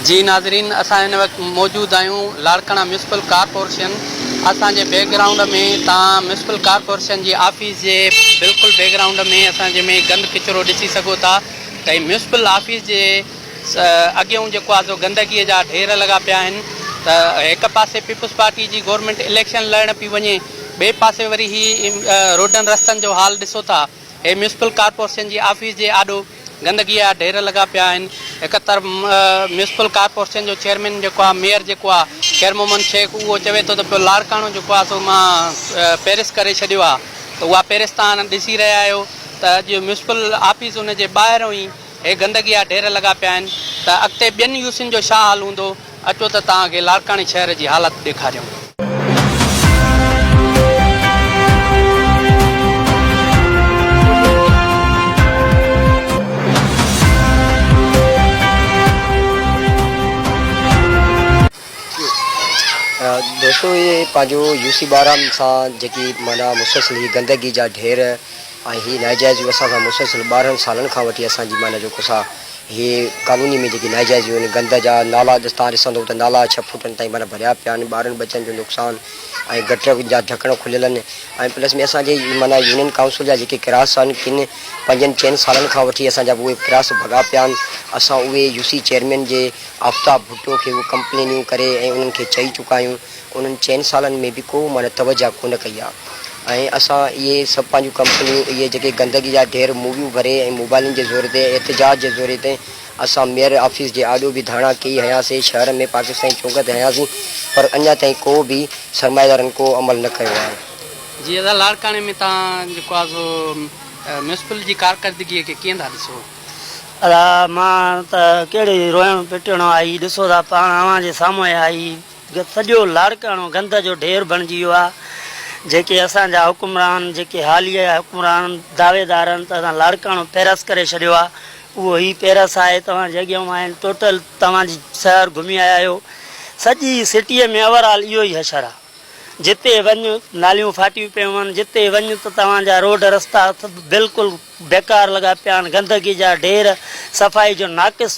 جي ناظرين اسان هن وقت موجود آهيون لاڙڪاڻا ميونسپل ڪارپورشن اسان جي بيڪ گرائونڊ ۾ تان ميونسپل ڪارپورشن جي آفيس جي بلڪل بيڪ گرائونڊ ۾ اسان جي ۾ گند ڪچرو ڏسي سگهو ٿا ته هي ميونسپل آفيس جي اڳيون جيڪو آهي سو گندگي جا ڍير لڳا پيا آهن ته هڪ پاسي پيپلز پارٽي جي گورنمينٽ اليڪشن لڙڻ پي وڃي ٻئي پاسي وري هي روڊن رستن جو حال ڏسو ٿا هي ميونسپل ڪارپورشن جي آفيس جي آڏو گندگي جا ڍير لڳا پيا آهن. هڪ طرف ميونسپل ڪارپورشن جو چيئرمين جيڪو آهي ميئر جيڪو آهي خير محمد شيخ اهو چوي ٿو ته پيو لاڙڪاڻو جيڪو آهي سو مان پيرس ڪري ڇڏيو آهي ته اها پيرس تان ڏسي رهيا آهيو ته اڄ ميونسپل آفيس ان جي ٻاهرون ئي هي گندگي جا ڍير لڳا پيا آهن ته اڳتي ٻين يوسين جو ڇا حال هوندو اچو ته توهان کي لاڙڪاڻي شهر جي حالت ڏيکاريون. دوستو هي پنهنجو يو سي 12 سان جيڪي معنيٰ مسلسل هي گندگي جا ڍير ۽ هي ناجائزيون اسان سان مسلسل 12 سالن کان وٺي اسان جي معنيٰ جيڪو سا هي ڪالوني ۾ جيڪي ناجائزيون آهن گند جا نالا ڏس تان ڏسندو ته نالا ڇهه فوٽن تائين معنيٰ ڀريا پيا آهن ٻارن ٻچن جو نقصان ۽ گٽر جا ڍڪڻ کليل آهن ۽ پلس ۾ اسان جي معنيٰ يونين ڪائونسل جا جيڪي ڪراس آهن ڪن پنجن چئن سالن کان وٺي اسان جا اهي ڪراس ڀڳا پيا آهن اسان اهي يو سي چيئرمين جي آفتاب ڀٽو کي اهي ڪمپلينيون ڪري ۽ انهن کي چئي چڪا آهيون انهن چئن سالن ۾ به ڪو معنيٰ توجه ڪونه ڪئي آ ۽ اسان اهي سڀ پنهنجون ڪمپنيون اهي جيڪي گندگي جا ڍير موويون ڀري ۽ موبائلن جي زور تي احتجاج جي زوري تي اسان ميئر آفيس جي آڏو به ڌرڻا ڪيئي هنياسي شهر ۾ پاڪستاني چونڪ تي هنياسين پر اڃا تائين ڪو به سرمائيدارن ڪو عمل نه ڪيو آهي. جي ادا لاڙڪاڻي ۾ توهان جيڪو آ سو ميونسپل جي ڪارڪردگي کي ڪيئن ٿا ڏسو؟ ادا مان ته ڪهڙي روئڻ پٽڻو آ هي ڏسو ٿا پاڻ اوهان جي سامهون آ هي سڄو لاڙڪاڻو گند جو ڍير بڻجي ويو آهي، جيڪي اسان جا حڪمران جيڪي حاليه جا حڪمران دعويدار آهن ته اسان لاڙڪاڻو پيرس ڪري ڇڏيو آهي، اهو هي پيرس آهي توهان جي اڳيان آهن ٽوٽل توهان جي شهر گهمي آيا آهيو سڄي سٽيء ۾ اوور آل اهو ئي حشر آهي جتي وڃ ناليون ڦاٽيون پيون آهن جتي وڃ ته توهان جا روڊ رستا سڀ بلڪل بيڪار لڳا پيا آهن گندگي جا ڍير صفائي جو ناقص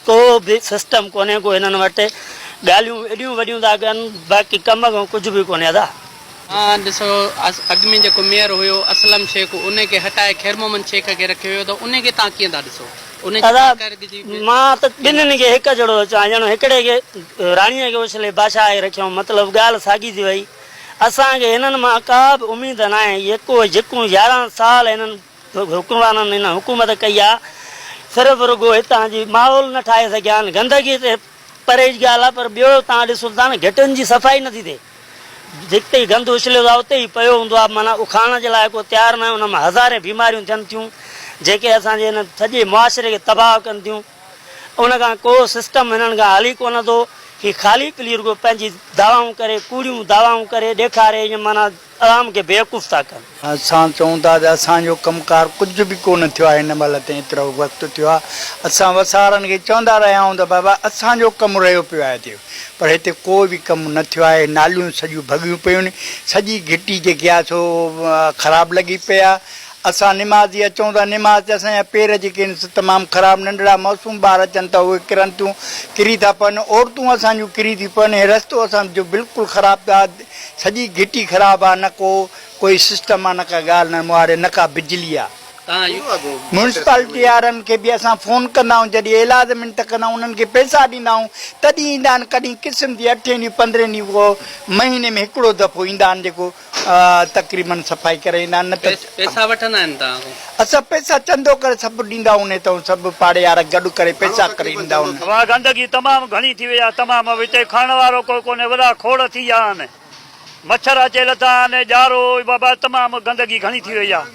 ڪو به سسٽم ڪونهي ڪو هنن وٽ ڳالهيون ايڏيون وڏيون ٿا ڪن باقي ڪم کان ڪجهه به ڪونهي ادا. ها ڏسو اڳ ۾ جيڪو ميئر هيو اسلم شيخ انهي کي هٽائي خير محمد شيخ کي رکيو ويو ته انهي کي توهان ڪيئن ٿا ڏسو انهي جي ادا ڪارڪردگي به مان ته ٻنهين کي هڪ جهڙو ٿو چوان ڄڻ هڪڙي کي راڻيء کي اڇلي بادشاهه کي رکيائون مطلب ڳالهه ساڳي ٿي وئي اسان کي هنن مان ڪا به اميد ناهي يڪو جيڪو 11 سال هنن حڪمرانن هن حڪومت ڪئي آ صرف رڳو هتان جي ماحول نه ٺاهي سگهيا آهن گندگي ته پري جي ڳالهه آ پر ٻيو توهان ڏسو ٿا نه گهٽين جي صفائي نٿي ٿئي جتي گند اڇليو آ اتي ئي پيو هوندو آ معنيٰ اکاڙڻ جي لاء ڪو تيار ناهي ان مان هزارين بيماريون ٿين ٿيون جيڪي اسان جي هن سڄي معاشري کي تباهه ڪن ٿيون ان کان ڪو سسٽم هنن کان هلي ڪونه ٿو هي خالي پلي رڳو پنهنجي دعوائون ڪري ڪوڙيون دعوائون ڪري ڏيکاري ائين معنيٰ عوام کي بيوقوف ٿا ڪن. اسان چئون ٿا ته اسان جو ڪم ڪار ڪجهه به ڪونه ٿيو آهي هن مهل تائين ايترو وقت ٿيو آهي اسان وسارن کي چوندا رهيا آهيون ته بابا اسان جو ڪم رهيو پيو آهي هتي پر هتي ڪو به ڪم نه ٿيو آهي ناليون سڄيون ڀڳيون پيون آهن سڄي گهٽي جيڪي آهي سو خراب لڳي پئي آهي اسان نمازي اچون ٿا نماز تي اسان جا پير جيڪي آهن سي تمام خراب ننڍڙا معصوم ٻار اچن ٿا اهي ڪرن ٿيون ڪري ٿا پون عورتون اسان جون ڪري ٿيون پون هي رستو اسان جو بلڪل خراب آهي سڄي گهٽي خراب آ نه ڪو ڪوئي سسٽم آ نه ڪا ڳالهه نه مهاڙي نه ڪا بجلي آ. ميونسپالٽي وارن کي به اسان فون ڪندا آهيون جڏهن ايلاز منت ڪندا آهيون انهن کي پئسا ڏيندا آهيون تڏهن ايندا آهن ڪڏهن قسم ٿي اٺين ڏينهن پندرهين ڏينهن ڪو مهيني ۾ هڪڙو دفعو ايندا آهن جيڪو تقريبن صفائي ڪري ايندا آهن نه ته پئسا وٺندا آهن توهان کان. اسان پئسا چندو ڪري سڀ ڏيندا آهيون هتان سڀ پاڙي وارا گڏ ڪري پئسا ڪري ڏيندا آهيون. واھ گندگي تمام گهڻي ٿي وئي آ تمام هتي کڻڻ وارو ڪو ڪونهي وڏا کوڙ ٿي ويا آهن مڇر اچي لٿا آهن ڄارو بابا تمام گندگي گهڻي ٿي وئي آ.